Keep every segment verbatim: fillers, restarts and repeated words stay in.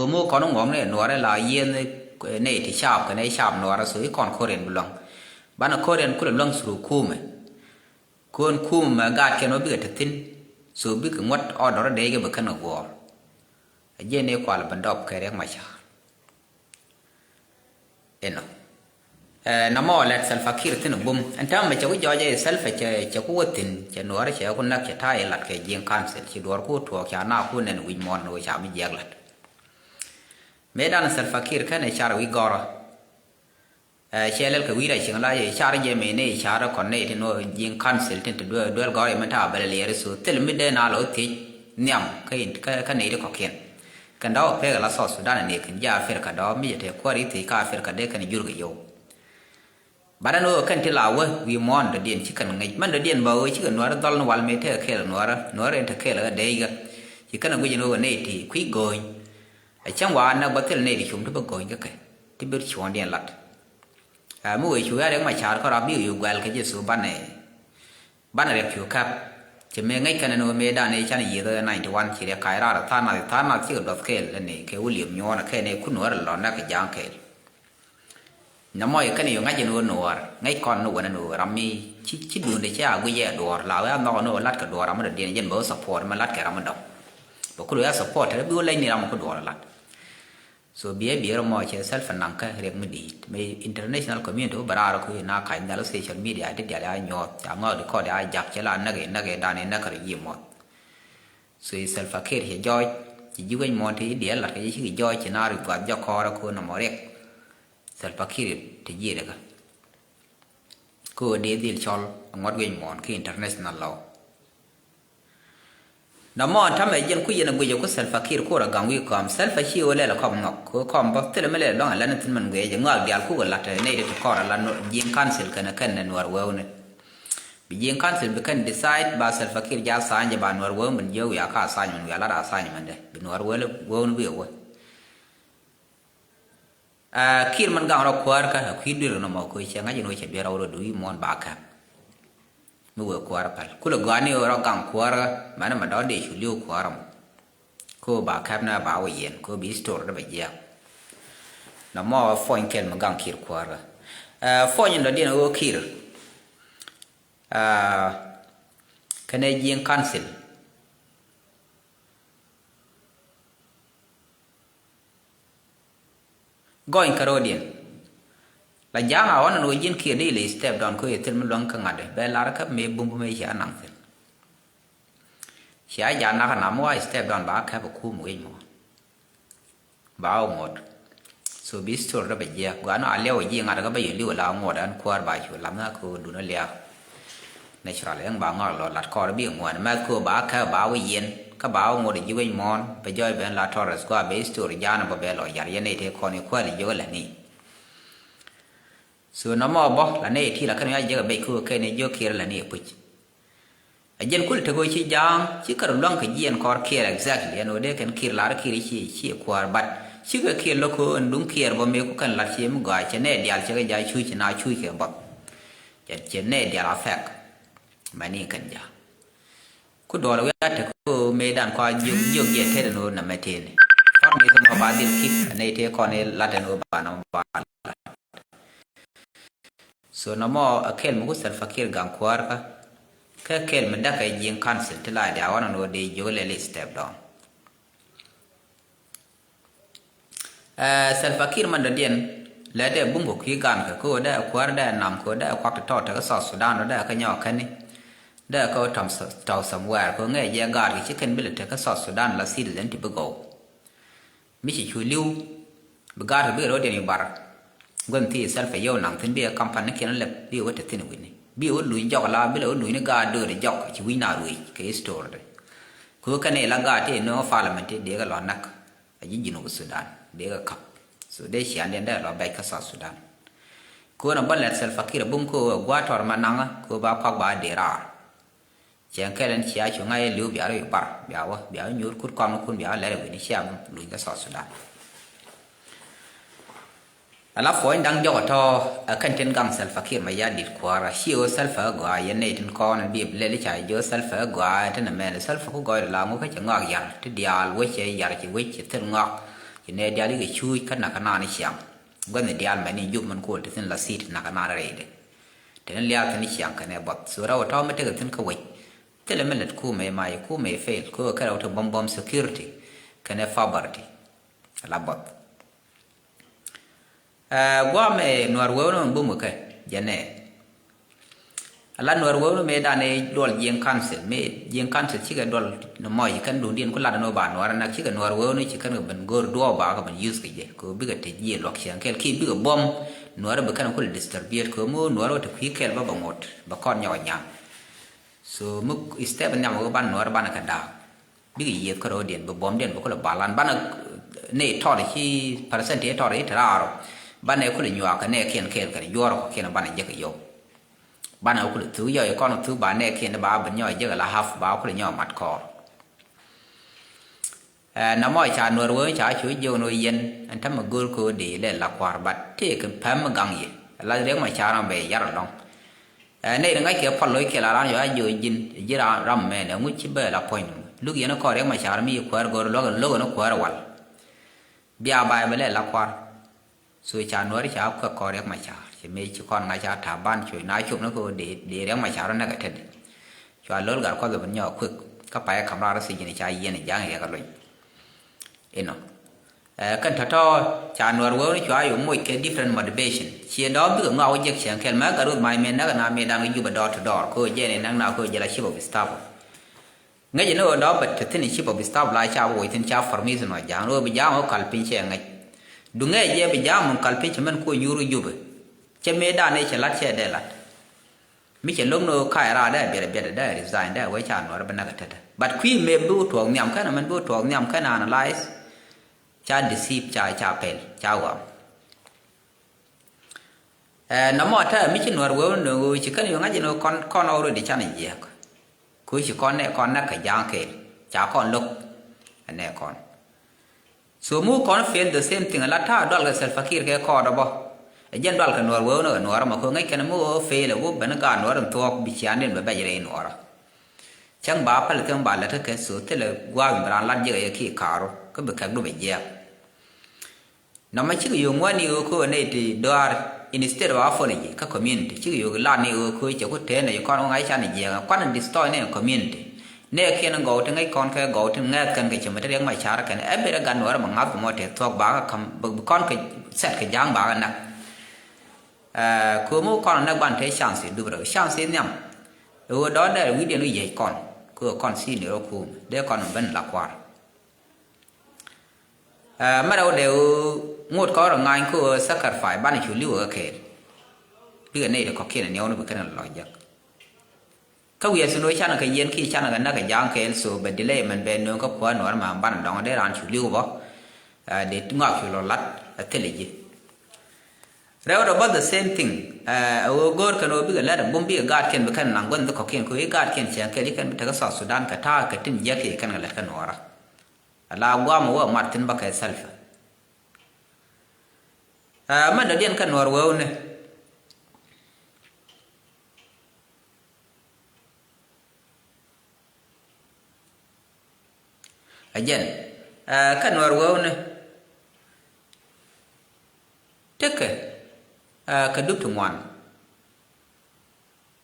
So mi kɔn ŋuɔk ni nuɔrɛ la yieth ni ti caap kɛnɛ caap nuɔrɛ, so i kɔn koriɛn bi luäŋ. Banɛ koriɛn kulɛ luäŋ through kumɛ. Kɔn kumɛ mɛ gaat kɛn wä bikɛ te thi̱n. So bikɛ ŋuɔ̱t order dee kɛ bi kɛn kɛ guɔ̱ɔ̱r. A jiɛn ni kual bɛ dɔp kɛ Riɛk Macar. Inɔ. Ɛ, namɔ lɛt Salva Kiir thi̱n bum. Ɛn täämɛ cɛ ku jɔɔc ɛ Salva cɛ, cɛ ku wä thi̱n, cɛ nuɔɔrä cɛ ku näk cɛ ta̱a̱ ilat kɛ Jiŋ Council, ci duɔɔr ku tuɔɔk ca na ku nɛn wi̱c muɔ̱ɔ̱n ni wä ca mi jiɛk lat. Mëë dan Salva Kiir kɛn ɛ car wi̱c gɔrä. Ɛ, cɛ lɛl kɛ wi̱i̱ ra cieŋ la yɛ car jɛ mëë ni car kɔn ni tin wä Jiŋ Council tin ti duel, duel gɔrä yɛ mɛn ta̱a̱ bɛlɛ liɛɛri so thil mi dee na lɔ thiec nhiam kä, kä, kä nɛy ti kɔ̱kiɛn. Kɛn dɔ̱ pek la South Sudan ni kɛn jɛ Africa dɔ̱ mi jɛ te kuäär i̱ thiec kä Africa dee kɛn jur kɛ yio̱w. Bat ɛn ɣöö kɛn ti la wä wi̱i̱ muɔ̱ɔ̱n dɔ̱diɛn ci kɛn ŋi̱c mɛn dɔ̱diɛn bä ɣöö ci kɛ nuäärä dhɔl ni wal mëë tekɛ kɛɛl nuäärä, nuäärä in te kɛɛl ɣä dee ikä. Ci kɛn ɛ guic ɛn ɣöö nɛy ti kui̱ go̱o̱ny. Ɛ cäŋ wa näk bä thil nɛy ti cum ti bä go̱o̱ny kä kɛ ti bi cuɔ̱ɔ̱ŋdiɛn lat. Ɛ mi wëë cu ya Riɛk Macar kärɔa bi ɣöö guɛl kɛ Jesu banɛ. Banɛ riɛk cu käp. Cɛ mëë ŋäc kɛn ɛn ɣöö mëë dan ëë canɛ yiëth ɣä ninety one ci riɛk kac raar ɛ tha̱a̱ŋ nath, tha̱a̱ŋ nath cikɛ duɔth kɛɛl ɛn ëë kɛ William Nyuɔ̱ɔ̱n ɛ kɛn ëë kun nuäärä lɔ̱n näk kɛ ja̱a̱ŋ kɛɛl. Nɔmɔ yɛ kɛn yɛ ŋa̱c ɛn ɣöö nuɔɔr ŋäc kɔn ni wänä ni ɣöö ram mi ci, ci duundɛ cɛ a guic yɛ duɔɔr la wee a nhɔk ɛn ɣöö lat kɛ duɔɔr ram mi dɔ̱diɛn jɛn bɛ wä support mɛ lat kɛ ram mi dɔ̱ŋ. Bɛ kulɛ wee a support tɛ bi wä leny ni ram mi ku duɔɔr lat. So biɛ biɛ rɔ mɔ cɛ self naŋ kä riɛk mi di̱i̱t mɛ international community wä bɛ raar ku na kac nhial social media ti dial ya nyuɔth ca ŋɔk di kɔd ya jak cɛ la näk i̱ näk i̱ dan i̱ näk kä rɔ ji̱ muɔth. So i̱ Salva Kiir cɛ jɔɔc ci ji̱ wec muɔ̱ɔ̱n ti i̱ diɛl lat kɛ ci ci jɔɔc ci na ri guath jɔk kɔɔrä ku nɔmɔ riɛk. Salva Kiir te jiɛɛdɛ kä. Kä ɣöö dee dhil cɔl ŋuɔ̱t wi̱c muɔ̱ɔ̱n kä international law. Nɔmɔ ɛn tämɛ jɛn ku yɛn a guic ɛ ku Salva Kiir ku rɔ gaŋ wi̱i̱ kɔam. Salva ci ɣöö lɛl ɛ kɔm nhɔk kɛ ɣöö kɔm bä thilɛ mi lɛl ɛ luaŋ ɛ lät ni thi̱n mɛn guic ɛ jɛ ŋɔak diaal kukɛ la̱t ɛ nɛy ti ti kɔr ɛ la Jiŋ Council kɛnɛ kɛn ɛ nuäär wewni. Bi Jiŋ Council bi kɛn decide ba Salva Kiir jɛ a tha̱a̱ny jɛ ba nuäär wewni jiök wiaa kä a tha̱a̱ny mɛn wiaa lat a tha̱a̱ny mɛn dɛ bi nuäär wewni wiaa wä. Aa, Kiir min gaŋ rɔ kuäär kä a kui̱ dui̱r nɔmɔ koc cɛ ŋa̱c in wä cɛ dui̱r rɔ wä rɔ dui̱ muɔ̱ɔ̱n ba kɛm. Mi wee kuäär päl kulɛ gɔaa ni rɔ gaŋ kuäär kä mɛn mɛ dɔ̱ŋ dee cu li̱w kuäär mɔ. Ko ba kɛm nɛ ba wä yɛn ko bi story dee bɛ jiɛk. Nɔmɔ puɔ̱ny kɛl mi gaŋ Kiir kuäär kä. Aa, puɔ̱ny in dɔ̱diɛn ɣöö Kiir. Aa, kɛnɛ Jiŋ Council. Gɔny kärɔ̱diɛn. La ja̱a̱ŋ a ɣɔn ɛn ɣöö ji̱n Kiir dee ilɛ step down kä yɛ thil mi luäŋ kä ŋa̱t dee bɛ lar kä mëë bumbu mëë cia naŋ thil. Cia ja̱a̱ŋ nak ɛn a mi wa step down ba kɛp ɛ kum wi̱c mɔ. Ba wä ŋot. So bi story dee bɛ jiɛk gua̱a̱n a liɛw ɛ ji̱ ŋa̱t kä bä yɛ li̱w ɛ la ŋot ɛn kuäär ba cu lam na kä dun ɛ liɛw. Natural ɛŋ ba ŋɔak lɔ lat kɔr bi ŋuan mɛth ko ba kɛ ba wä yɛn kä ba wä ŋot ji̱ wec mɔɔn bɛ jɔɔc ben la Torres kua bɛ story ja̱a̱n bä bɛ lɔ yar yɛn nɛy tëë kɔn i̱ kuäär i̱ jiök ɛ lätni. So nɔmɔ bä la nɛy ti la kɛn ya jiäk ɛ bec ko kɛn i̱ jiök Kiir ɛ lätni ɛ puc. Ɛ jɛn kul tek ɣöö ci ja̱a̱ŋ ci kär lua̱ŋ kɛ jiɛn kɔr Kiir exactly ɛn ɣöö dee kɛn Kiir lar Kiir i̱ ci ci kuäär but cikɛ Kiir lo̱k ɣöö ɛn duŋ Kiir bä mëë ku kɛn lat ci mi gɔaa cɛ nɛy diaal cɛ kɛ ja̱a̱ŋ cuc ci na cuc kɛ bä. Cɛ nɛy diaal a fɛk. Mɛni kɛn ja̱. Ku duɔl wiaa tek ɣöö mëëdan kɔaa jiök jiök jiɛ tet ɛn ɣöö nɛmɛ tëëni. Kɔr mi kɛ mɔ ba dhil ki̱k ɛ nɛy tëë kɔn i̱ lat ɛn ɣöö ba nɔmɔ ba lat. So nɔmɔ ɛ kɛl mi ku Salva Kiir gaŋ kuäär kä. Kä kɛl mi da̱k ɛ Jiŋ Council ti la diaal ɣɔn ɛn ɣöö dee jiök lɛl i̱ step down. Ɛ, Salva Kiir man dɔ̱diɛn lɛ dee bum kɛ kui̱ gan kɛ kä ɣöö dee kuäär dee nam kɛ ɣöö dee kuak ti tɔɔt tekä South Sudan dee kä nyɔk kɛni. Dee kä tɔm tɔw somewhere kɛ ɣöö ŋɛɛ jɛ gaat kɛ ci kɛn bi lɛ tekä South Sudan la citizen ti bi gɔw. Mi ci cu li̱w bi gaat kɛ bikɛ ro̱diɛn i̱ bar. Gua̱n thiec Salva yio̱w naŋ thi̱n bikɛ kampani kiɛn lɛp bikɛ wä te thi̱n wi̱ni bikɛ wä luny jɔk la bi lɛ wä luny ni gaat dööri jɔk ci wi̱ny na ruëëc kɛ history de. Ku kɛn ila gaat ti nööŋ parliament ti dee kɛ lɔ näk. A ji̱ Junub Sudan dee kɛ käp. So dee ciandiɛn dee lɔ bɛc kä South Sudan. Ku nɔ bä lɛt Salva Kiir bum ku gua̱a̱ tɔr ma naŋä ku ba kuak ba dee raar. Cɛ kɛl ɛn cia cu ŋa̱c ɛ li̱w bia rɔ i̱ bar bia wä bia wä nyuur kut kɔm ni kun bia wä lɛr ɛ wi̱ni cia luny kä South Sudan. Ala puɔ̱ny da̱ŋ jɔk ɛ tɔ̱ ɛ kɛn tin gaŋ Salva Kiir Mayardit kuäärä ci ɣöö Salva ɛ gɔaa yɛn nɛy tin kɔn ɛn bi lɛl i̱ ca jiök Salva ɛ gɔaa ɛn tin ɛmɛn Salva ku gɔɔydɛ la ŋu kä cɛ ŋɔak yar ti diaal wec cɛ yar ci wec cɛ thil ŋɔak. Ci nɛ diaal ikɛ cuuc kä nakä naan i̱ ciaŋ. Gua̱thni diaal mɛn i̱ jup min kuɔl ti thi̱n la thi̱i̱t nakä naan rɛydɛ. Te ni liaal thi̱n i̱ ciaŋ kɛnɛ buɔth. So rɛw ɛ tɔ̱ mi tekɛ thi̱n kä wec. Thilɛ mi lät kumɛ i̱ mac kumɛ i̱ fail. Kɛ ɣöö kɛ rɛw ti buɔ̱m buɔ̱m security kɛnɛ poverty. Ala buɔth. Ɛ, guam ɛ Nuäär wewni mi bum kɛ jɛ nɛ. Ala Nuäär wewni mëë dan ɛ duɔl Jiɛŋ Council, mëë Jiɛŋ Council cikɛ duɔl ni mɔc kɛn duŋdiɛn ku lat ni ba Nuäär nak cikɛ Nuäär wewni ci kɛn kɛ ben go̱o̱r duɔɔk ba kɛ ben use kɛ jɛ. Kɛ bikɛ te jiɛ luɔk ciɛŋ kɛl ki bikɛ buɔm Nuäär bi kɛn kul distribute kɛ mu Nuäär wä te kui̱ kɛl ba bɛ ŋot bɛ kɔn nyɔk nyaŋ. So mi step nhiam wä ban Nuäär ban kɛ daak. Bikɛ yiëth kä ro̱o̱diɛn bi buɔ̱mdiɛn bi kulɛ balan banɛ, eh, nɛ tɔt ci percent tɔt i̱ te raar. Banɛ kulɛ nyuak kɛ nɛ kiɛn kɛɛl kɛn juɔr kɔ kiɛn banɛ jek yɔw. Banɛ kulɛ thuk yɔy kɔn thuk ba nɛ kiɛn ba bi nyɔk jek la half ba kulɛ nyɔk mat kɔɔr. Ɛ, na mɔ ca Nuäär wee ca cu jiök ni yɛn ɛn tämɛ go̱o̱r ko̱o̱di lɛ la kua̱r bat tëëk päm gaŋ yɛ. La riɛk ma ca rɔm bɛ yar ɛlɔŋ. Ɛ, nɛy ti ŋa̱ckɛ pɔl lo̱ckɛ la raan yɔ a jiö ji̱n ji̱ ram, ram mɛn ɛ ŋuc ci bɛ la puɔ̱ny. Luk yɛn kɔn riɛk ma car mi kuäär go̱r luäk lo̱k ɛn kuäär wal. Bia bay bɛ lɛ la kuar. So ca Nuäär ca kuɛ kɔn riɛk ma car ci mëë ci kɔn ŋa̱c ca ta̱a̱ ban cuɔ̱c na cop ni ko dee, dee riɛk ma car näk ɛ tetdɛ. Cua lo̱l gat kuɔth bɛ nyɔk kuek kä pay kam raar thiec ji̱n ca yiɛn ja̱ŋ riɛk a lony. Inɔ. Ɛ, kɛn tɔ̱tɔ̱ ca Nuäär wewni cua yɔ moc kɛ different motivation. Ciɛ dɔ̱ bikɛ ŋɔak wä jek cieŋ kɛl mɛ gat ruth mac mëë näk na mëë dan kɛ Jubɛ door to door. Kɛ ɣöö jɛn in näk na kɛ ɣöö jɛ la chief of staff. Ŋäc ni ɣöö dɔ̱ bɛ te thi̱n chief of staff la ca bä woc thi̱n ca formation ɔ ja̱a̱ŋ ɣöö bi ja̱a̱ŋ ɣöö kal piny cɛ ŋäc. Duŋɛ jɛ bi ja̱a̱ŋ mun kal piny cɛ mɛn kuɔ nyuur Jubɛ. Cɛ mëë dan ëë cɛ lat cɛ dee lat. Mi cɛ lo̱k ni ɣöö ka̱a̱c raar dee biɛt biɛt dee resign dee wee ca Nuäär bi näk ɛ tetdɛ. But kui̱ mëë bi wä tuɔɔk nhiam kɛn mɛn bi wä tuɔɔk nhiam kɛn analyze. Ca deceive ca, ca pɛl ca wam. Ɛ, na mɔ tɛ mi ci Nuäär wee wä nööŋ wee ci kɛn yöŋ a jin wee kɔn, kɔn already can jiɛk. Ku ci kɔn nɛ kɔn nɛ kɛ ja̱a̱ŋ kɛɛl ca kɔn lo̱k. Ɛ nɛ kɔn. So mu kɔn fail the same thing la ta̱a̱ dual kɛ Salva Kiir kɛ kɔɔt ɔ bä. Ɛ jɛn dual kɛ Nuäär wee wä nööŋ kɛ Nuäär ɔ ma ku ŋäc kɛn mi wee fail ɛ wä ben gaat Nuäär in thuɔɔk bi ciaaŋdiɛn bɛ bɛc rɛy Nuäär ɔ. Cäŋ ba päl thiäŋ ba lät kä kɛ so thilɛ gua̱a̱th mi raan lat jiɛk ɛ yɛ ki ka̱a̱ru kä bi kɛk du bɛ jiɛk. Nɔmɔ cikɛ yio̱o̱k ŋuani ɣöö köö nɛy ti dɔaar instead of apology kä community cikɛ yio̱o̱k lat ni ɣöö köö cɛ ku tëë nɛy kɔn wä ŋa̱c can jiɛɛŋ kuan destroy ni community. Nɛɛkiɛn gɔw ti ŋäc kɔn kɛ gɔw ti ŋɛɛth kɛn kɛ cɛ mɛ ti riɛk ma car kɛn ɛ ben ɛ gat Nuäär mɛ ŋa̱th kɛ mɔ tëë thuɔ̱k bakä ka̱m bi kɔn kɛ set kɛ ja̱a̱ŋ bakä näk. Ɛ, köö mi wä kɔn näk ban tëë chance i̱ dup rɛ chance i̱ nhiam. Ɛ ɣöö dɔ̱ɔ̱n dɛr wi̱cdiɛn wi̱c yec kɔn köö kɔn senior ɔ kuum dee kɔn ben la kua̱r. Ɛ, mɛrɛ wä dee ɣöö ŋot kɔn rɔ ŋa̱ny kä ɣöö sacrifice banɛ cu li̱w ɛ kɛɛl. Bikɛ nɛy ti kɔ̱kiɛn ɛ niɛw ni bi kɛn ɛ lɔc jek. Kä wiɛɛr thi̱n ɣöö canɛ kɛ yiɛn ki canɛ kɛ näk kɛ ja̱a̱ŋ kɛɛl so bɛ delay mɛn bɛ nööŋ kä kuäär Nuäär ma banɛ dɔ̱ŋ dee raan cu li̱w bä. Ɛ, dee ŋɔak cu lɔ la̱t ɛ thilɛ ji̱. Rɛw dɔ bä the same thing. Ɛ, ɣöö go̱o̱r kɛn ɣöö bikɛ lɛt ɛ bum bikɛ gaatkiɛn bi kɛn naŋ guänh dhi kɔ̱kiɛn kɛ ɣöö i̱ gaatkiɛn cɛ kɛɛl i̱ kɛn bi tekɛ South Sudan kɛ ta̱a̱ kɛ tin jiäk i̱ kɛn kɛ lɛt kä Nuäärä. Ala guam wä mat thi̱n bä kɛ Salva. Ɛ, mɛn dɔ̱diɛn kä Nuäär wewni. Ɛ jɛn, ɛ, kä Nuäär wewni. Tekɛ, ɛ, kɛ dup ti ŋuan.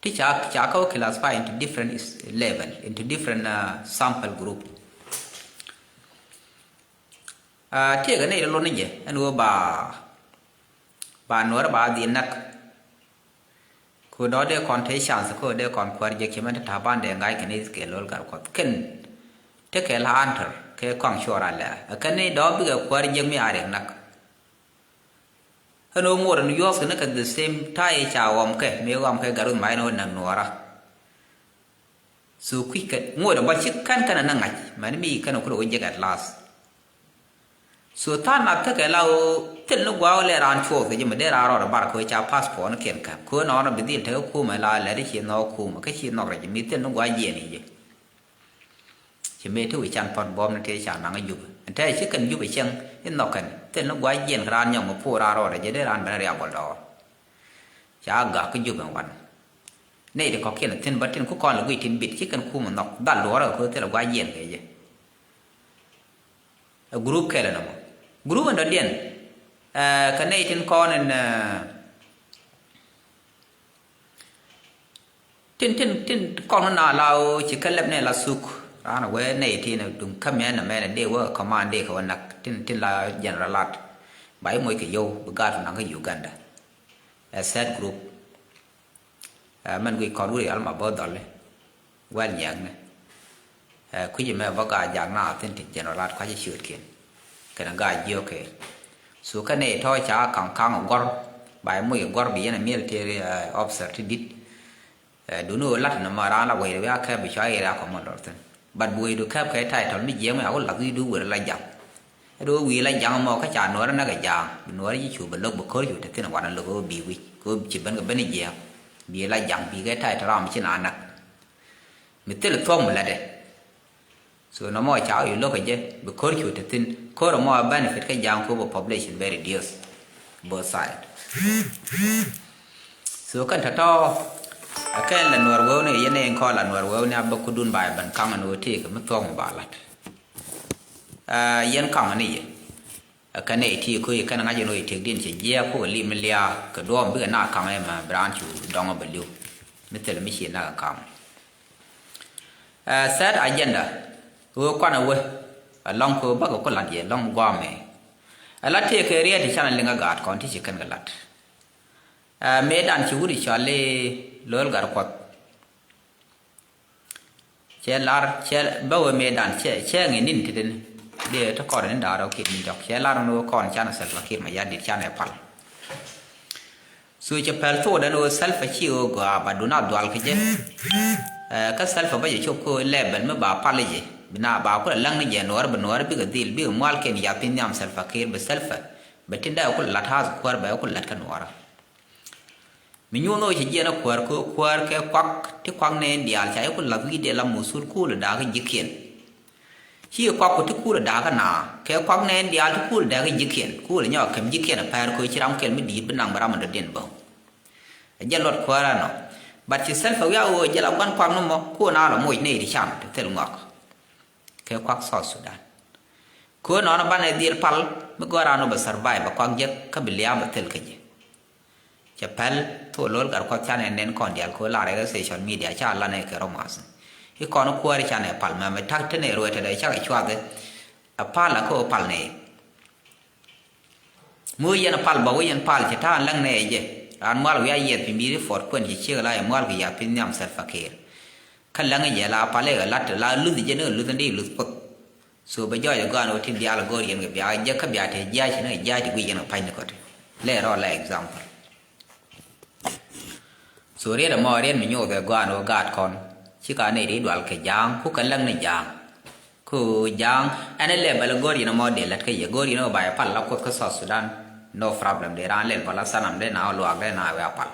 Ti ca, ca kä wä classify into different is-, level, into different, uh, sample group. Uh, tiɛɛkɛ nɛy ti lon ni jɛ ɛn ɣöö ba, ba Nuäär ba dhil näk. Ku dɔ̱ dee kɔn te chance ku dee kɔn kuäär jek cɛ mɛn ti ta̱a̱ ban dee ŋa̱c kɛ ni kɛ lo̱l gat Kuɔth kɛn. Tekɛ la answer kɛ kɔaŋ cuɔr alɛ ɛ kɛn ni dɔ̱ bikɛ kuäär jek mi a riɛk näk. Ɣän ɣöö ŋot ɛn yuɔ̱ɔ̱th kɛn kɛ the same ta̱a̱ i̱ ca ɣɔm kɛ mëë ɣɔm kɛ gat Ruth Mac ɛn ɣöö näk Nuäärä. So kui̱ kɛ ŋot ɛ bä ci kɛn kɛn ɛ näk ŋa̱c mɛn mi kɛn ɛ kulɛ wä jek at last. So tha̱a̱ŋ nath tekɛ la ɣöö thil ni gua̱a̱k lɛ raan cuɔth kɛ ji̱ mi dee raan rɔɔdɛ bar kɛ ɣöö ca passport ni kiɛn käp kɛ ɣöö nɔɔnɔ bi dhil tekɛ kumɛ la lɛt i̱ ci nhɔk kumɛ kä ci nhɔk rɛc mi thil ni gua̱a̱k jiɛn i̱ ji̱. Ci mëë ti wi̱i̱ can puɔ̱t buɔ̱m ni tëë ca naŋ i̱ Jubɛ ɛn tɛɛ ci kɛn Jubɛ cieŋ i̱ nhɔk kɛn thil ni gua̱a̱k jiɛn kɛ raan nyɔk mi puur raan rɔɔdɛ jɛ dee raan ben riabɔl dɔɔr. Ca gak kä Jubɛ wan nɛy ti kɔ̱kiɛn thi̱n bä tin ku kɔn lɛ guic tin bit ci kɛn kumɛ nhɔk dhal duɔ̱ɔ̱rä kɛ ko̱ thil ɛ gua̱a̱k jiɛn kɛ jɛ. Ɛ group kɛl ɛn ɛmɔ. Group in dɔ̱diɛn, eh, kɛ nɛy tin kɔn in, eh, tin, tin, tin kɔn in a la ɣöö ci kɛ lɛp nɛ la thuk. Raan a wee nɛy tin duŋ kä mɛn a mɛn a dee wä command dee kɛ wä nak tin, tin la general lat. Ba i̱ moc kɛ yio̱w bi gaat naŋ kä Uganda. Ɛ third group. Ɛ mɛn guic kɔn wuri al ma bä dhɔli. Wɛl nyɛɛkni. Ɛ kui̱ci mɛ bä gaa jak na thin ti general at kua̱ci ciötkiɛn. Kɛnɛ gaa jiök kɛ. So kɛnɛ tɔ̱ ca kaŋ kaŋ gɔr. Ba i̱ muc gɔr bi yɛn a military, ɛ, officer ti dit. Ɛ duni ɣöö lat ni ma raan la wec ri wiak kɛ bi cua yɛr a kɔmɔndɔr thin. But bi wecdu kɛp kɛ title mi jiɛɛŋ mi a wä lath wi̱i̱du wer la jaŋ. Ɛ dee wä wi̱i̱ la jaŋ mɔ kä ca nuɔɔri näk ɛ jaŋ. Bi nuɔɔri ji̱ cu bɛ lo̱k bi ko̱r cu te thin ɛ wanɛ lo̱k ɛ wä bi̱i̱ wi̱c. Kɛ wä ci ben kɛ ben jiɛɛŋ. Bi̱i̱ la jaŋ bi̱i̱ kɛ title ram ci na näk. Mi thil thuɔ̱k mi lätdɛ. So nɔmɔ ca wä i̱ lo̱k ɛ jɛ bi ko̱r cu te thin. Ko̱r ɛmɔ a benefit kä jaŋ kɛ wä bɛ population bɛ reduce. Both side. So kɛn tɔ̱tɔ̱ a kɛn la nuɔr wewni yɛn in kɔn la nuɔr wewni a bä kudun ba yɛ ben kaŋ ni wä tëëk mi thuɔ̱k mi ba lat. Ɛ yɛn kaŋ ni yɛ. Ɛ kɛn nɛ iti ko̱ yɛ kɛn ŋa̱c in wä yɛ tëëk din cɛ jiɛk ko̱ kɛ lim mi liaak kɛ duɔ̱ɔ̱m bikɛ na kaŋ ɛmɛ bi raan cu dɔŋ ɛ bɛ li̱w. Mi thilɛ mi ci nak ɛ kaŋ. Ɛ third agenda ɣöö kuanɛ wee ɛlɔ̱ŋ kɛ ɣöö bäkɛ ku la̱t yɛ ɛlɔ̱ŋ gua̱a̱mɛ. Ɛ la tëëkɛ riɛt ti canɛ liŋ ɛ gaat kɔn ti ci kɛn kɛ la̱t. Ɛ mëëdan ci wut i̱ cɔal i̱ Lo̱l Gatkuɔth. Cɛ lar cɛ bä wee mëëdan cɛ cɛ ŋi̱n ni̱n ti den. Dee ti kɔn ni da̱a̱r ɔ kiɛ ni jɔk cɛ lar ni wee kɔn canɛ Salva Kiir Mayardit canɛ pal. So cɛ pɛl thokdɛn ɣöö Salva ci ɣöö gɔaa ba dun a dhual kɛ jɛ. Ɛ kä Salva bä jɛ cop kä ɣöö level mi ba pal jɛ bi na ba kulɛ läŋ ni jɛ nuɔɔr bi nuɔɔr bikɛ dhil bikɛ mual kɛn yath piny nhiam Salva Kiir bi Salva bɛ tin dee kulɛ lat hath kuäär bɛ kulɛ lat kä nuɔɔrä. Mi nyuun ɣöö cɛ jiɛn a kuäär kä kuäär kɛ kuak ti kuak nɛɛn diaal ca i̱ kulɛ lath wi̱i̱ dee la muthul kuulɛ da̱a̱k kä ji̱kiɛn. Ci kuak ku ti kuulɛ da̱a̱kä na kɛ kuak nɛɛn diaal ti kuulɛ da̱a̱kä ji̱kiɛn kuulɛ nyɔk kɛm ji̱kiɛn a pɛr kɛ ci ram kɛl mi di̱i̱t bi naŋ bi ram in dɔ̱diɛn bä. Ɛ jɛ luɔt kuäärä nɔ. But ci Salva wiak ɣöö jɛ la gua̱n kuak ni mɔ kuɔ na lɔ moc nɛy ti cam ti thil ŋɔak. Kɛ kuak South Sudan. Kuɔ nɔnɔ banɛ dhil pal mi gɔ̱a̱r ran ɔ bɛ survive bɛ kuak jek kä bi lia̱a̱ bɛ thil kä jɛ. Cɛ pɛl thok Lo̱l Gatkuɔth canɛ nɛn kɔn diaal kɛ ɣöö lar ɛ kɛ social media ca lanɛ kɛ romath. I̱ kɔn kuäär canɛ pal mɛmɛ ta̱k te nɛ ruɛt te dee cakɛ cuath. Ɛ pal a kä ɣöö pal nɛ. Mi wee yɛn pal bä wee yɛn pal cɛ ta̱a̱n läŋ nɛ jɛ. Raan mual wiaa yiɛth pi mi̱i̱ri puɔt kuɛn cɛ ciek la yɛ mual kɛ yath piny nhiam Salva Kiir. Kä läŋ jɛ la pal ɛ kɛ la̱t la luth jɛ ni kɛ luth ni luth puɔth. So bɛ jɔɔc ɛ gɔaa ni wä tin diaal ɛ go̱o̱r yɛn kɛ bia jɛ kä bia te jiac ni kɛ jiac ti guic yɛn kɛ pa̱ny ni kɔt. Lɛ rɔ la example. So riet ɛmɔ riet mi nyoth ɛ gɔaa ni wä gaat kɔn. Ci ka nɛy ti dual kɛ ja̱a̱ŋ ku kɛ läŋ ni ja̱a̱ŋ. Ku ja̱a̱ŋ ɛn ɛ lɛ bɛl go̱o̱r yɛn ɛmɔ dee lät kä yɛ go̱o̱r yɛn ɛ ba yɛ pal la Kuoth kä South Sudan. No problem dee raan lɛl bä la thanam dee na wä luaak dee na wä a pal.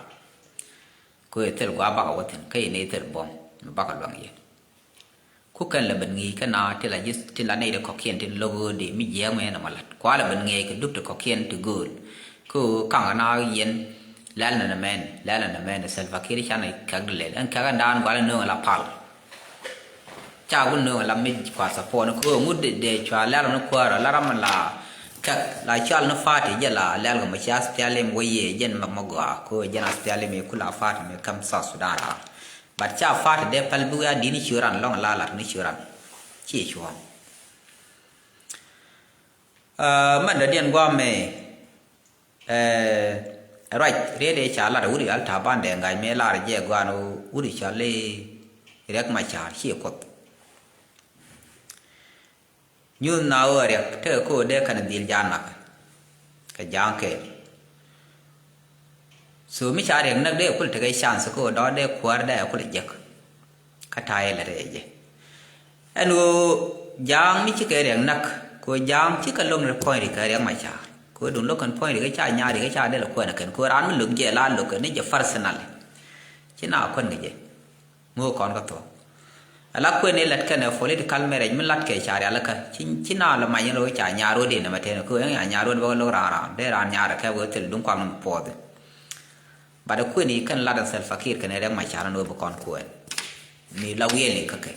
Ku ɛ thil gua̱a̱ bakɛ wä thi̱n kä yɛn ɛ thil buɔ̱m mi bakɛ luäŋ yɛn. Ku kɛn lɛ ben ŋi̱i̱c kä na ti la ji̱ ti la nɛy ti kɔ̱kiɛn tin lo̱k ɣöödi mi jiääk mɛ nɔmɔ la̱t. Kua lɛ ben ŋi̱i̱c kɛ dup ti kɔ̱kiɛn ti gööl. Kä ɣöö ka̱ŋ na yɛn lɛl ni nɛ mɛn lɛl ni nɛ mɛn Salva Kiir canɛ kɛk di lɛl ɛn kɛk ɛn daan gua̱l in nööŋ la pal. Ca wun nööŋ la mi kua support ni kä ŋut dee cua lɛl ni kuäär la ram la kɛk la cual ni party jɛ la lɛl kɛ mɛ cia SPLM wä yee jɛn mɛ mɛ gɔaa kä jɛn SPLM ku la party mi käm South Sudan raa. But ca party dee pɛl bi wiaa di̱t ni ci ran lɔŋ la lat ni ci ran. Ci cuɔ̱ɔ̱ŋ. Mɛn dɔ̱diɛn gua̱a̱mɛ ruac riet ëë ca lat wut i̱ al ta̱a̱ bandɛ ŋa̱c mëë lar jɛ gɔaa ni wut i̱ cɔl i̱ Riɛk Macar ci Kuoth. Nyuth na ɣöö riɛk tekɛ ko̱o̱r dee kɛn dhil ja̱a̱n nakä kɛ ja̱a̱ŋ kɛɛl. So mi ca riɛk näk dee kul tekɛ chance ko̱o̱r dɔ̱ dee kuäär dee kul jek. Kä ta̱a̱ yɛ lät ɛ jɛ ɛn ɣöö ja̱a̱ŋ mi cikɛ riɛk näk kɛ ɣöö ja̱a̱ŋ cikɛ lo̱ŋ ni puɔ̱ny ri kɛ Riɛk Macar kɛ ɣöö duŋ lo̱k kɛn puɔ̱ny ri kɛ ca nyaar ri kɛ ca dee lɛ kuɛn ɛ kɛn kɛ ɣöö raan mi lo̱k jɛ la lo̱k kɛn ni jɛ personally. Ci na kuɛn kɛ jɛ. Ŋo̱o̱k kɔn kä thuɔ̱k. Ala kuën i̱ lät kɛnɛ political marriage mi lat kɛ ca rialikä ci na lɛ mac in rɔ ca nyaar wä di nɛmɛ tɛn kɛ ɣöö ɛn ya nyaar wä di bä lo̱k raan raan dee raan nyaar kɛ wee thil duŋ kuak ni mi puɔth. Bat ɛ kuën i̱ kɛn lat ɛn Salva Kiir kɛnɛ Riɛk Macar in wee bi kɔn kuɛn. Mi la wiɛl i̱ kä kɛ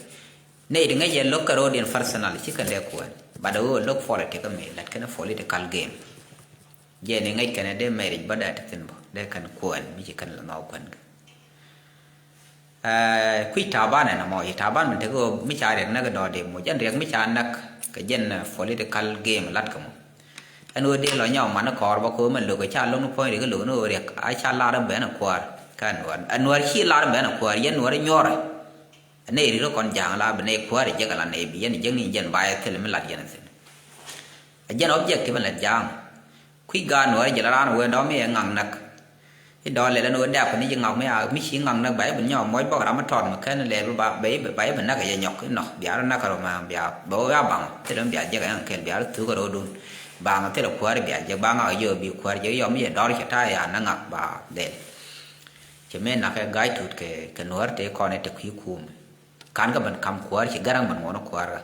nɛy ti ŋäc ɛ lo̱k kɛ ro̱o̱diɛn personal ci kɛn dee kuɛn. But ɣöö look politics mi lät kɛn political game. Jɛ ni ŋäc kɛn dee marriage bä dee ti thin bä dee kɛn kuɛn mi ci kɛn la nhɔk kuɛn kɛ. Ɛɛ, kui̱ Taban ɛn ɛmɔ, i̱ Taban mi tek ɣöö mi ca riɛk näk dɔɔdi muc, ɛn riɛk mi ca näk kɛ jɛn, eh, political game lat kɛ mɔ. Ɛn ɣöö dee lɔ nyɔk man kɔɔr bä kɛ ɣöö mɛn lo̱k ca lo̱ŋ ni puɔ̱ny riɛk lo̱k ni ɣöö riɛk a ca lar bɛn kuäär. Kä Nuäär, ɛ Nuäär ci lar bɛn kuäär, yɛn Nuäär nyuɔrɛ. Ɛ nɛy ri rɔ kɔn ja̱a̱ŋ la bi nɛy kuäär jek ala nɛy bi yɛn jek ni jɛn ba yɛ thil mi lat yɛn thin. Ɛ jɛn objective ɛn la ja̱a̱ŋ. Kui̱ gaat Nuäär jɛ la raan wee dɔ̱ŋ mi ɛ ŋaŋ näk. I̱ dɔ̱ŋ lɛl ɛn ɣöö dɛ̈ɛ̈p ni ji̱ ŋak mi a mi ci ŋak näk bɛ i̱ bi nyɔk muɔc bäk ram mi tɔt mi ken lɛl ba bɛ i̱ bɛ i̱ bi näk ɛ jɛ nyɔk i̱ nɔ bia rɔ näk kɛ rɔ mɛ bia bɛ wä ya baŋ thilɛ mi bia jek ɛn kɛl bia rɔ thuk kɛ rɔɔdun. Baŋ thilɛ kuäär bia jek ba ŋak ɛ jɛ bi kuäär jek yɔm mi jɛ dɔr cɛ ta̱a̱ ya näk ŋak ba dhɛl. Cɛ mëë nak kɛ ga̱a̱c tut kɛ kɛ Nuäär tëë kɔn i̱ te kui̱ kuum. Kan kä ben kam kuäär ci Garaŋ ben ŋuɔ̱n kuäär kä.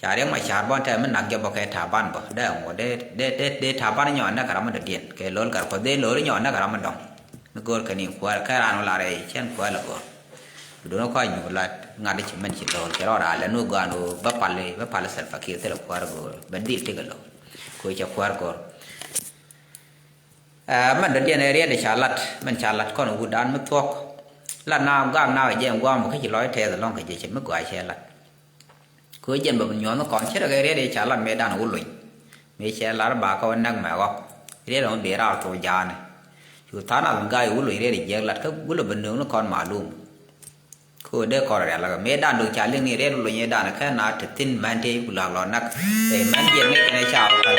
Ca Riɛk Macar bɔn tɛm mi nak jɛ bä kɛ Taban bä dee ŋuɔ̱t dee dee dee dee Taban nyɔɔn näk ram mi dɔ̱diɛn kɛ lo̱l kar kuɔth dee lo̱l nyɔɔn näk ram mi dɔ̱ŋ. Mi go̱o̱r kɛ ni kuäär kɛ raan wä lar ɛ cɛn kuäär lɛ go̱o̱r. Bi duun kɔc nyuur lat ŋa̱t ci mɛn ci lo̱l cɛ rɔɔd ral ɛn wä gɔaan wä bä pal bä pal Salva Kiir thilɛ kuäär go̱o̱r bɛ dhil tikɛ lo̱l. Kɛ wä cɛ kuäär go̱o̱r. Ɛ mɛn dɔ̱diɛn ɛ riɛt ɛ ca lat mɛn ca lat kɔn wutdan mi thuɔ̱k. Lat na gak na kɛ jɛ ɛn guam kä ci lɔc tɛth ɛlɔ̱ŋ kɛ jɛ cɛ mi gɔaa cɛ lat. Kɛ ɣöö jɛn bɛ bi nyuɔ̱th ni kɔn cä rɛ kɛ riɛt ɛ ca lat mëëdan wä lony. Mëë cɛ lat ba kä wä näk mɛ ɣɔk riɛt ɛmɔ bee raar thok ja̱a̱ni. Cu tha̱a̱ŋ nath mi ga̱a̱c wä lony riɛt ɛ jiɛk lat kä wä lɛ bɛ nööŋ ni kɔn malum. Kɛ ɣöö dee kɔn rial kä mëëdan dok ca liŋ ni riɛt wä lony ëëdan kä na te thi̱n män tëë ku la̱k lɔ näk. Ɛ män jiɛk ni kɛn ɛ ca wä kän.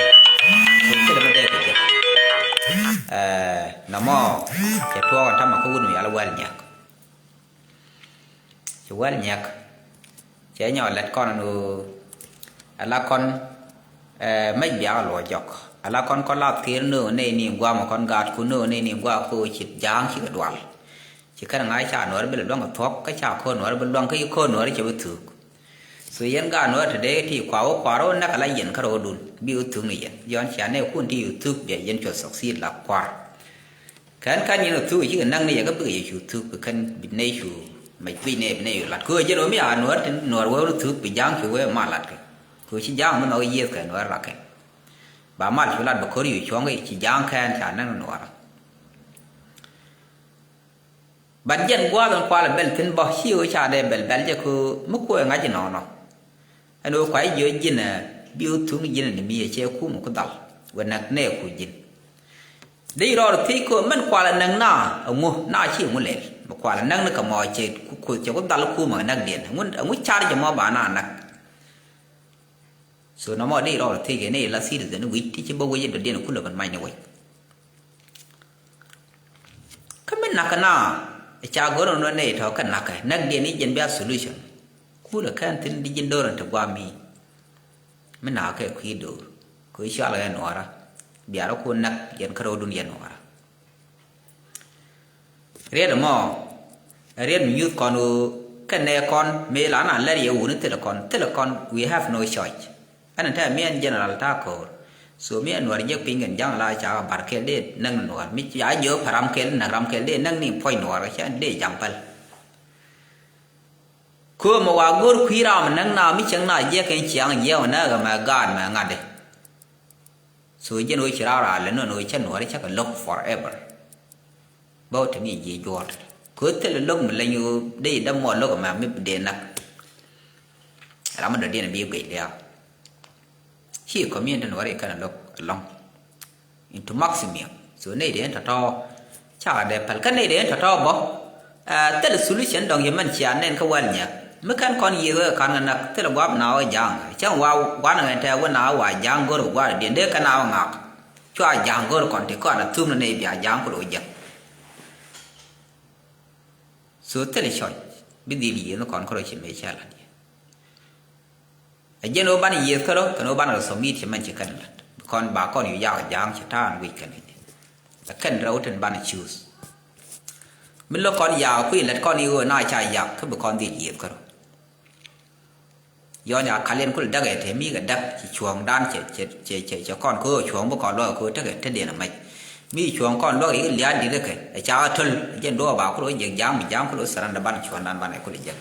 Cu thilɛ mi dee kɛ jɛ. Ɛ nɔmɔ cɛ tuɔɔk ɛn tamɛ kä wut mi yal wäl nyiak. Ci wäl nyiak. Cɛ nyɔk lɛt kɔn ɛn ɣöö ala kɔn, eh, mec biak luɔc jɔk. Ala kɔn kɔn lath kër nööŋ nɛy ni guam kɔn gaat ku nööŋ nɛy ni guam kɛ ɣöö ci ja̱a̱ŋ cikɛ dual. Ci kɛn ŋa̱c ca Nuäär bi lɛ luäŋ kɛ thuɔ̱k kä ca ko̱r Nuäär bi luäŋ kä ci ko̱r Nuäär cɛ bi thuuk. So yɛn gaat Nuäär te dee ti kua wä kuaar wä näk ala yɛn kä ro̱o̱dun bi wä thuuk ni yɛn. Yɔn cia nɛy kun ti wä thuuk bia yɛn cuɔ succeed la kuaar. Kɛn kɛn yɛn ɔ thuk cikɛ näk ni yɛ kä bikɛ yɛ cu thuk bi kɛn bi nɛy cu mɛ guic nɛy bi nɛy cu lat kɛ ɣöö jɛn ɣöö mi a Nuäär tin Nuäär wee wä thuk bi ja̱a̱ŋ cu wee ma lat kɛ kɛ ɣöö ci ja̱a̱ŋ mi nhɔk yiëëth kɛ Nuäär rak kɛ. Ba mal cu lat bɛ ko̱r cu cuɔ̱ŋ kɛ ci ja̱a̱ŋ kɛn ca näk ni Nuäär. Bat jɛn gua̱a̱th ɛn kualɛ bɛl thi̱n bä ci ɣöö ca dee bɛl bɛl jɛ kɛ ɣöö mi kuɛ ŋa̱c inɔnɔ. Ɛn ɣöö kuay jiɔ ji̱n ɛ bi ɣöö thuŋ ji̱n ɛ ni mi ɛ cɛ kum ku dhal wɛ näk nɛ ku ji̱n. Dee rɔɔd thiec kɛ ɣöö mɛn kualɛ näk na ɛŋu na ci ɛŋu lɛl mi kualɛ näk ni kɛ mɔ cɛ ku cɛ ku dhal kum ɛ näk diɛn ɛŋu car jɛ mɔ ba na näk. So nɔmɔ dee rɔɔd thiec kɛ ni la citizen wi̱c ti ci bä wec in dɔ̱diɛn kulɛ bän mac ni wec. Kä mi nakä na ca go̱r nɔ nɛ tɔ kä nakä näk diɛn i̱ jɛn bia solution. Kulɛ kɛn thi̱n di ji̱n do̱r in ti guam mi. Mi nakä kɛ kui̱ do̱r kɛ cual kɛ nuɔra. Biarä ku näk jɛn kä ro̱dun yɛn nuɔra. Riet mɔ riet mi nyuth kɔn ɣöö kɛn nɛ kɔn mi la na lɛr yɛ wuni thilɛ kɔn thilɛ kɔn we have no choice. Ɛn tɛ mi ɛn general ta ko̱o̱r. So mi ɛn nuɔr jek piny kɛn ja̱ŋ la ca bar kɛl dee näk ni nuɔr mi ca jiök pa ram kɛl näk ram kɛl dee näk ni puɔ̱ny nuɔr cɛ dee ja̱ŋ päl. Köömɛ wa go̱r kui̱ ram näk na mi cäŋ na jiɛk kɛn ciaŋ jiɛk mɛ näk mɛ gaat mɛ ŋa̱tdɛ. So jɛn ɣöö ci raar a lɛ nɔn ɣöö cä nuɔ̱ɔ̱ri cä kɛ lo̱k forever. Bä wä te mi ji̱ juɔ̱ɔ̱r kɛ ɣöö thilɛ lo̱k mi leny ɣöö dee dämɔ lo̱k ɛmɛ mi dee näk. Ram mi dɔ̱diɛn bi guic lia̱a̱. Ci community nuɔ̱ɔ̱ri kɛn lo̱k ɛlɔ̱ŋ into maximum. So nɛy dee tɔ̱tɔ̱ ca dee päl kä nɛy dee tɔ̱tɔ̱ bä. Thilɛ solution dɔ̱ŋ yɛ mɛn cia nɛn kä wäl nyɛk mi kɛn kɔn yiëë wee ka̱n kɛ näk thilɛ gua̱a̱p na wä ja̱a̱ŋ cäŋ wa gua̱n ŋɛn tɛ wä na wä wa ja̱a̱ŋ go̱r kɛ gua̱a̱r diɛn dee kɛn a wä ŋaak. Cua ja̱a̱ŋ go̱r kɔn ti kɔn a thuk ni nɛy bia ja̱a̱ŋ ku lo̱ jek. So thilɛ cɔc bi dhil yiëë ni kɔn kärɔ ci mëë cɛ lat yɛ. Ɛ jɛn ɣöö banɛ yiëëth kärɔ kɛn ɣöö banɛ rɔ submit cɛ mɛn ci kɛn lat bi kɔn ba kɔn yu yak ja̱a̱ŋ cɛ ta̱a̱n wi̱c kɛn kɛ jɛ. Ɛ kɛn rɛw tin banɛ choose. Mi lo̱k kɔn yak kui̱ lät kɔn i̱ ɣöö na ca yak kä bi kɔn dhil yiëëth kärɔ. Yɔn ya kal yɛn kulɛ däk ɛ te mi kɛ däk ci cuɔ̱ɔ̱ŋdan cɛ cɛ cɛ cɛ kɔn kä ɣöö cuɔ̱ɔ̱ŋ bi kɔn luɔk kä ɣöö tekɛ te diɛn ɛ mɛc. Mi cuɔ̱ɔ̱ŋ kɔn luɔk i̱ lia̱a̱ di̱t ɛ kɛ ɛ ca ɣä töl ɛ jɛn duɔɔk ba kulɛ ɣöö jiɛk ja̱a̱ŋ mi ja̱a̱ŋ kulɛ ɣöö sɛrɛn dɛ banɛ cuɔ̱ɔ̱ŋdan banɛ kulɛ jiɛk.